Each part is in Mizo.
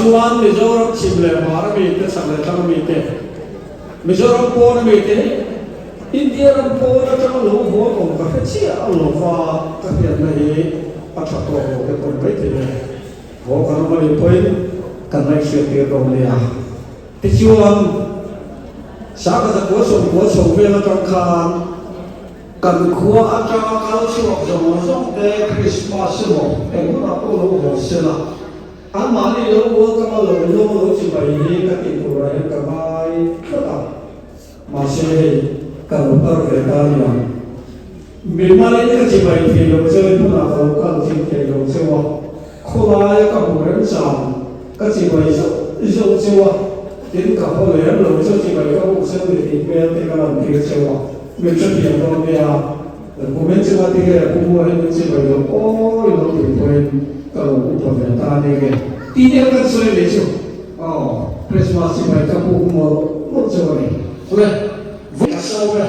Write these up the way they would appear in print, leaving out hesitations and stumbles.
chuan Mizoram chhim leh hmar ami te, chhak leh thlang ami te, Mizoram pawn ami te hi India ram pawn atanga lo hawn awm ka hre chiah lo va, ka hriatna hi a tha tawk lo te pawh ni maithei e. Haw kan awm a nih pawhin kan la inhriat tir dawn nia. Tichuan, Sangha zakua sawmkua chho vel atang khan kan khua atanga kal chhuak zawng zawng te Krismas emaw eng hunah pawh lo haw sela, anmahni lo welcome a lo lawm a lo chibai hi ka tih turah hian ka ngai tlat a. Mahse hei ka lo kal ve ta nia. Mimalin ka chibai thei lo cheu in hmunah ka lo kal chim thei lo cheu a, khawlaia ka hmu remchang ka chibai zauh zauh cheu a, tin ka haw lem lo cheu chibai ka buk cheu ni tih hmel te ka lan tir cheu a, min hrethiam dawn nia. Kumin chunga tinge Pu Mua hi min chibai lo awi lo tih pawhin ka lo upa ve ta nia nge. Tih deuh kan sawi mai chu aw Christmas chibai ka buk mawlh mawlh cheu a ni. Awle, vawi ka sawm e.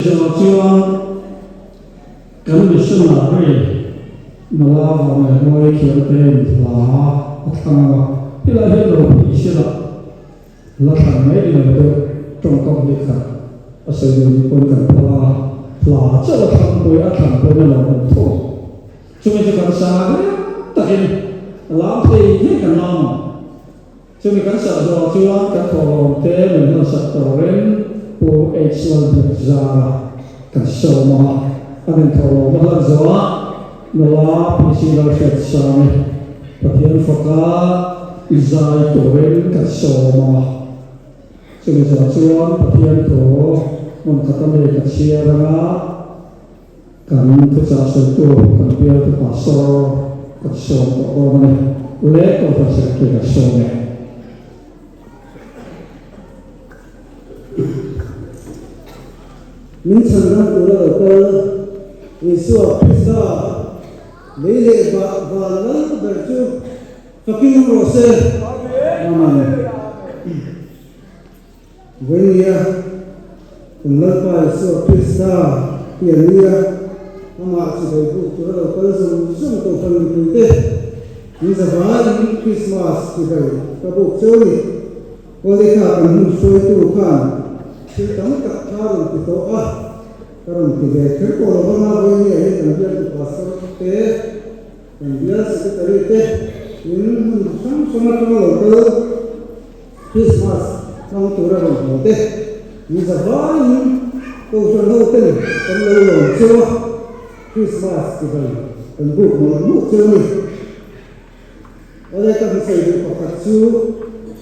zawh chuan kan missionary nula Vanlaimawi Khiangtein hla a thlang a, helai hian lo phei sela la thlan mai ni lo deuh tawngkam hnih khat a sawi duh ni pawn kan phal a, hla chauh a thlang pawhin a thlan pawhin a lo awm tho ang. Chumi chu kan sa reng takin a lam thei ngei kan lam ang. Chumi kan sah zawh chuan kan thawhlawm te min hmansak turin Pu H. Lalbiakzara kan sawm a, a min thawhlawm a hlan zawhah nula PC Lalhriatsangi Pathian faka i zai turin kan sawm a. Chumi zawh chuan Pathian thu hmun khata mi ka chhiar anga Kan thuchah sawitu kan bialtu pastor kan sawm tawh dawn a ni. Le Kohhran Secretary kan sawm e. Min chhan ram tura lo kal Isua Krista lei leh van lal ber chu fakin awm rawh se. Amen. Vawinia kan Lalpa Isua Krista hi a ni a, amah chibai buk tura lo kal zawng zawng Kohhran mipuite min zavaiin Krismas chibai ka buk cheu a ni. Kawlekha kan hun hruaitu khan thil tam tak kha rawn ti tawh a, ka rawn ti ve kher pawh lo vang a, Vawinia hi kan bialtu pastor te, kan bial secretary te in hmun hrang hrang atanga lo kal, Christmas hmang tura rawn haw te ni zavaiin Kohhran ho ten kan lo lawm cheu a, Christmas chibai kan buk mawlh mawlh cheu a ni. Awle ka hmusawi duh pakhat chu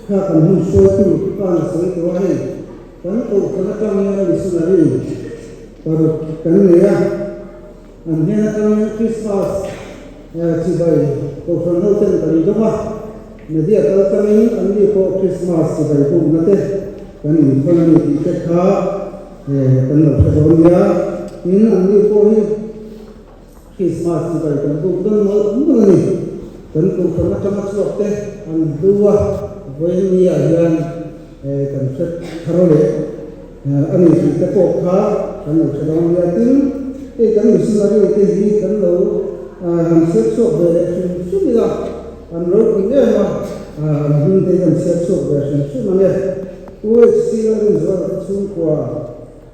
kha kan hun hruaitu khan a sawi tawh a hei, kan Kohhran atang hian missionary paruk kan nei a, an hnen atangin Christmas chibai Kohhran ho ten kan dawng a, Media kal tangin an ni pawh Christmas chibai bukna te kan inthawn a ni tih te kha kan lo hre dawn nia. Tin, an ni pawh hi Christmas chibai kan buk dawn mawlh mawlh a ni. Kan kohhran atanga chhuak te an hlu a, vawiin ah hian kan hre thar leh a ni tih te pawh kha kan lo hre dawn nia. Tin, hei kan missionary te hi kan lo han hriat chhuak ve leh hrim hrim ila. An ropui em a, an hming te hi kan chhiar chhuak ve hrim hrim ang e. Pu HC Lalrinzuala te chhungkua,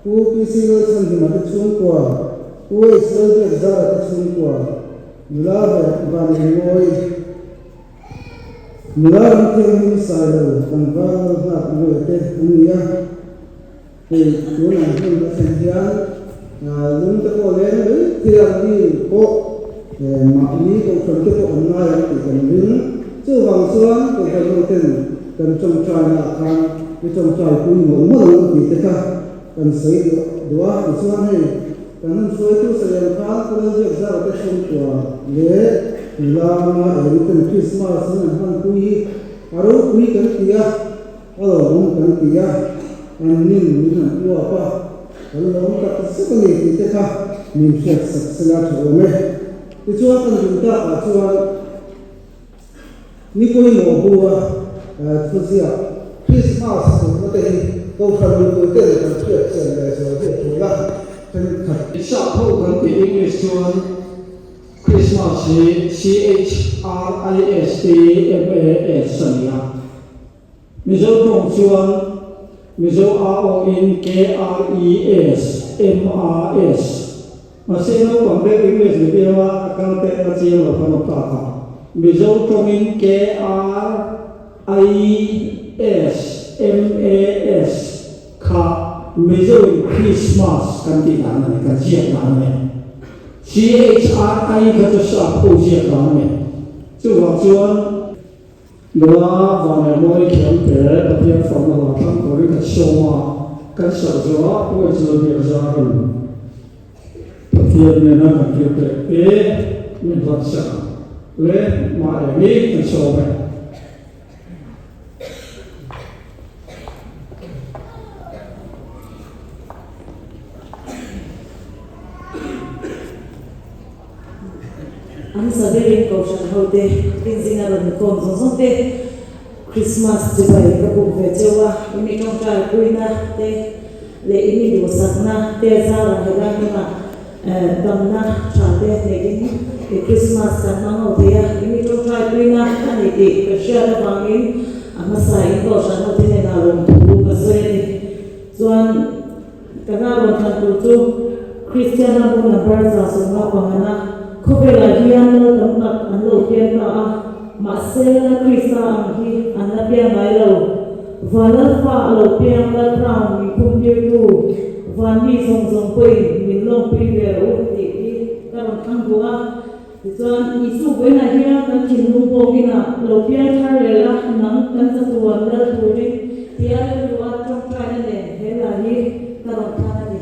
Pu PC Lalchhanhima te chhungkua, Pu H Lalbiakzara te chhungkua, Nula Vanenmawi, Nula Ramthianghlim Sailo, Tlangval Lalhak Mawia te an ni a. Hei tunah hmun a thlen hian lung te pawh leng mai thei a, mi pawh mahni kohhran te pawh an ngai ang tih kan ring. Chuvang chuan kohhran ho ten kan tawngtai naah khan i tawngtai pui mawlh mawlh ang tih te kha kan sawi duah duah a. Tichuan hei kan hun hruaitu sawi ang khan Pu Lalbiakzara te chhungkua leh nula anga eng ten Krismas in an hmanpui hi a ropui kan ti a. A lawmawm kan ti a, an nin min han uap a, kan lawm tak zet a ni tih te kha min hriat sak sela tha awm e. Tichuan kan dun takah chuan ni pawimawh bu a thuziak Krismas hlutna te hi Kohhran mipui ten kan hriat chian leh zual hi a tul a, thenkhat. Sap ho kan tih English chuan Christmas hi C-H-R-I-S-T-M-A-S a ni a. Mizo tawng chuan Mizo AO in KRES MAS. Mahse naupang deuh English medium a a kal te a chiang lo kan awm ta kha. Mizo tawngin KRIS MAS kha Mizo in Christmas kan tih dan a ni, kan ziak dan a ni. CHRI kha chu sap ho ziak dan a ni. Chuvang chuan. Nula Vanlaimawi thiam te Pathian fakna hla thlang turin kan sawm a, kan serh zawh a Uaizal biak zarin Pathian nena kan thil pek te min hlan sak ang le mah eng hi kan sawm e. A hmasa berin Kohhran hote rinzing a rawn kawm zawng zawng te Krismas chibai ka buk ve cheu a, imi tawngtai puina te. leh in mi duhsakna te zarah helai hmunah damna tha te neiin i Krismas kan hmang ho thei a, in mi tawngtai puina a ni tih ka hriat avangin a hmasa in kohhran ho te hnenah lawmthu ka sawi a ni. Chuan ka hna rawn thlan tur chu Kristian a hmun number 150 khawvelah hian lal tam tak an lo piang ta a, mahse la Krista ang hi an la piang ngai lo. Van Lalfa a lo piang Lal Crown min khumtirtu van mi zawng zawng pawhin min lawmpui ve rawh u tih hi ka rawn thlang duh a. Tichuan, Isu vawiinah hian kan thinlung bawngin a lo piang thar leh la, nang kan chatuan lal turin tia rilru a tawngtaina nen he hla hi ka rawn thlang a ni.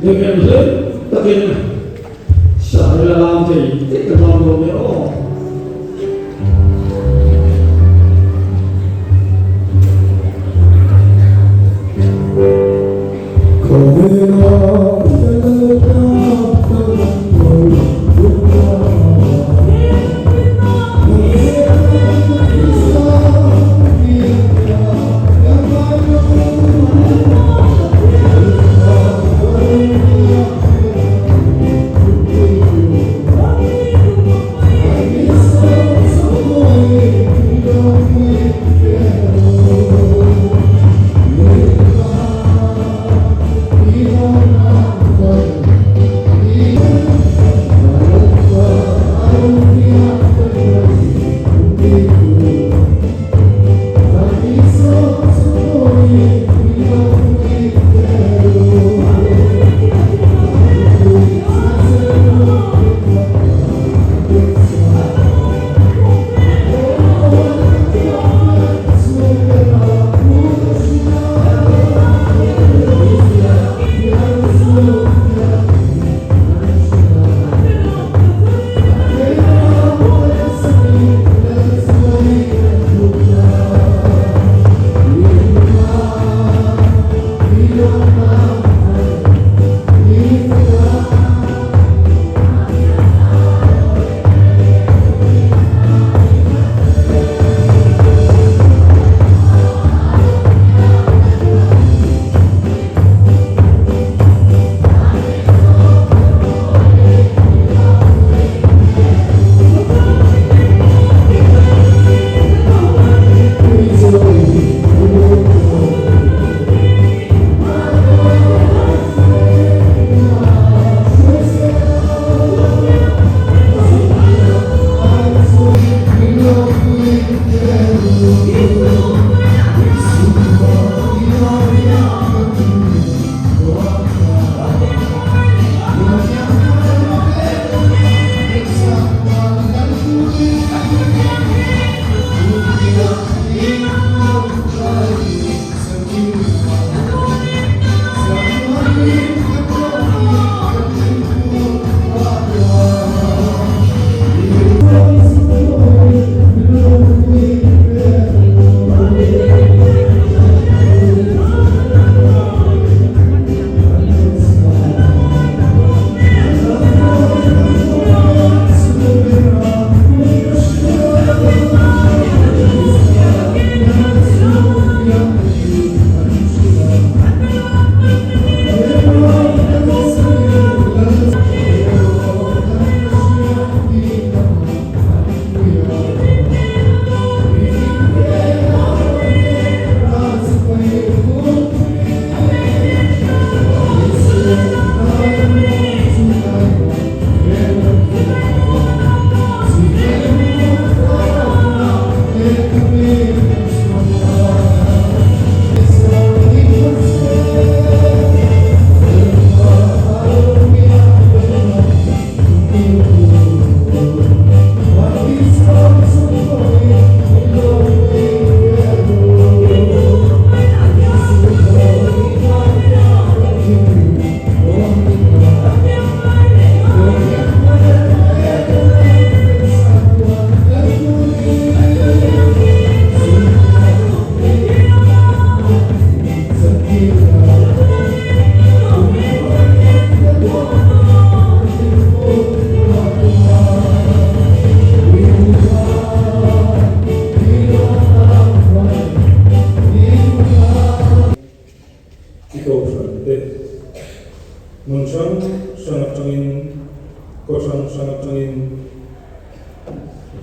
Bengem hle takin sa ila lam thei tih ka hlau lo nia aw.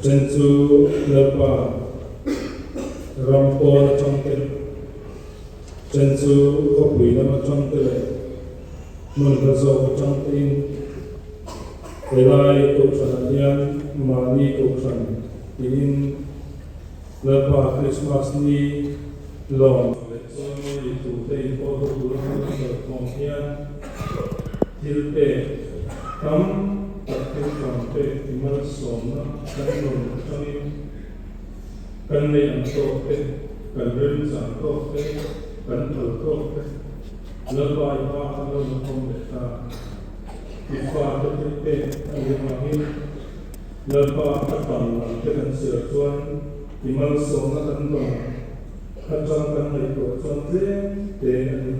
Chen chu Lalpa ram pawn atang te, chen chu khawpui lam atang te leh hmun hla zawk atang tein helai kohhranah hian mahni kohhran tiin Lalpa Krismas ni lawm leh chawi tur te inpawh ho tura kan lo kalkhawm hian thil pek tam tak thil tam pek i malsawmna kan rawn atangin kan neih ang tawk te, kan remchang tawk te, kan phal tawk te Lalpa i hma kan lo la khawm leh ta. I fate thil pek a nih avangin Lalpa a tam lam te kan chhiar chuan i malsawmna kan dawn atang kan ngaihtuah chuan tlem te a ni.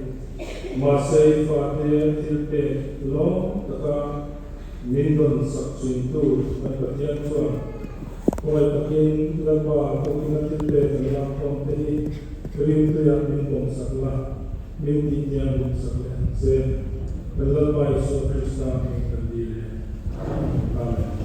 Mahse i fate thil pek lawm taka min dawn sak thintu kan Pathian chuan khawngaih takin Lalpa tukin a thil pek kan lak khawm te hi ringtuiah min pawmsak la, min tihtiang min sak leh ang che. Kan Lalpa Isua Krista hming kan dil e. Amen.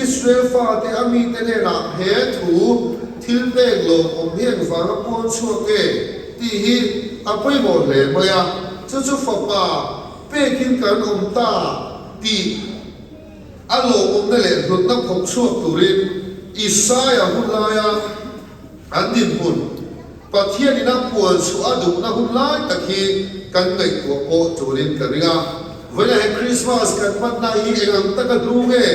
Israel fate a mite hnenah he thu thilpek lawmawm hi engvang a puang chhuak nge tih hi a pawimawh hle mai a, chu chu fapa pekin kan awm ta tih a lawmawmna leh hlutna phawk chhuak turin Isaia hun laia an dinhmun Pathianin a puan chhuah a duhna hun lai tak hi kan ngaihtuah pawh turin ka ring a. Vawilah he Krismas kan hmanna hi eng ang taka hlu nge?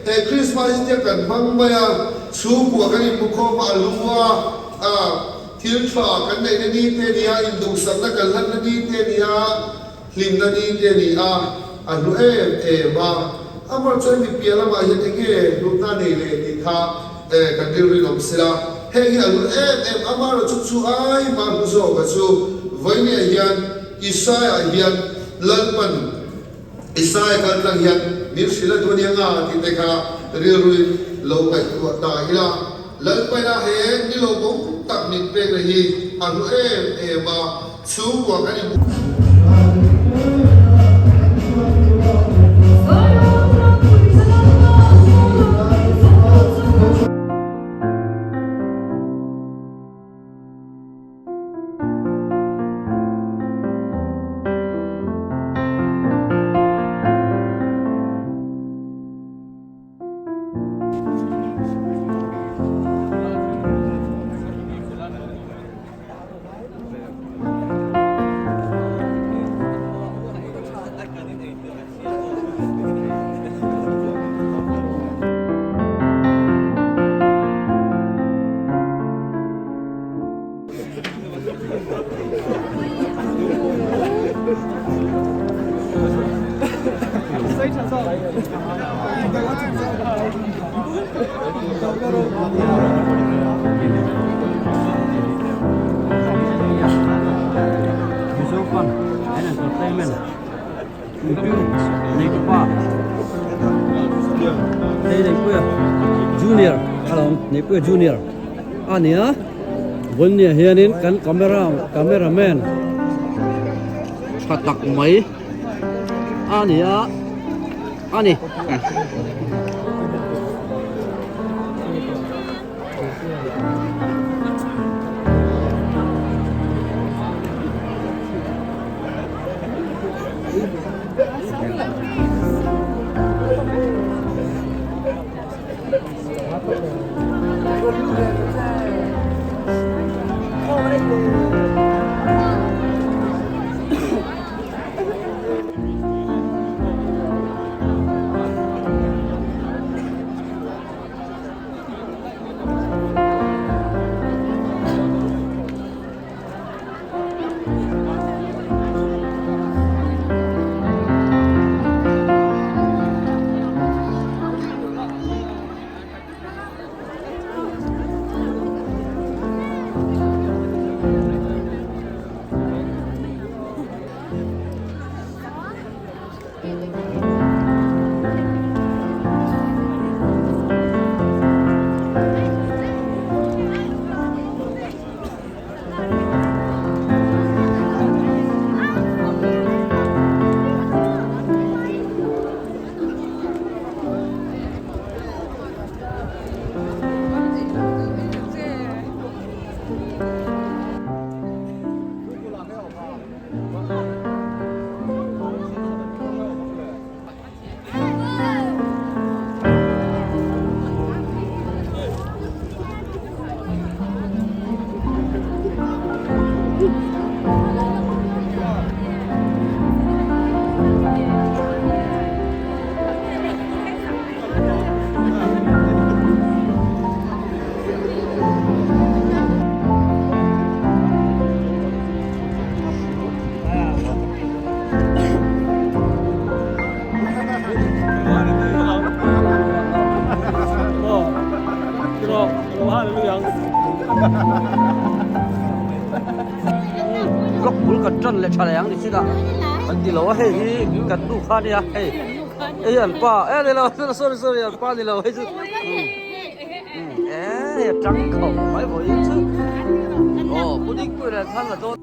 He Krismas hi tia kan hmang mai a, chhungkua kan inhmukhawm a, a lu a, a thil tha kan neihna ni te a ni a, induhsakna kan hlanna ni te a ni a, hlimna ni te a ni a, a hlu em em a. Amaherawhchu hemi piah lamah hian eng nge hlutna a nei leh tih kha kan rilru in awm sela, heng hi a hlu em em. Amaherawhchu chu ai mah hlu zawka chu vawinia hian Isaiah hian Lalpan Isaiah kal tlang hian min hrilh a duh a nia nga tih te kha rilru in lo ngaihtuah ta ila. Lalpaina he ni lo bawm tak min pekna hi a hlu em em a, chhungkua kan in. Junior Neihpuia Junior a ni a Vawinia hianin kan camera cameraman tha tak mai a ni a a ni. Block bul kan tan leh tha leh ang ni chin ah an ti lo a hei hi kan nu kha ania hei hei an pa e ni lo sorry sorry an pa ni lo hei chu e tang khawp mai vawiin chu aw pudding pawh in an thlan la dawn.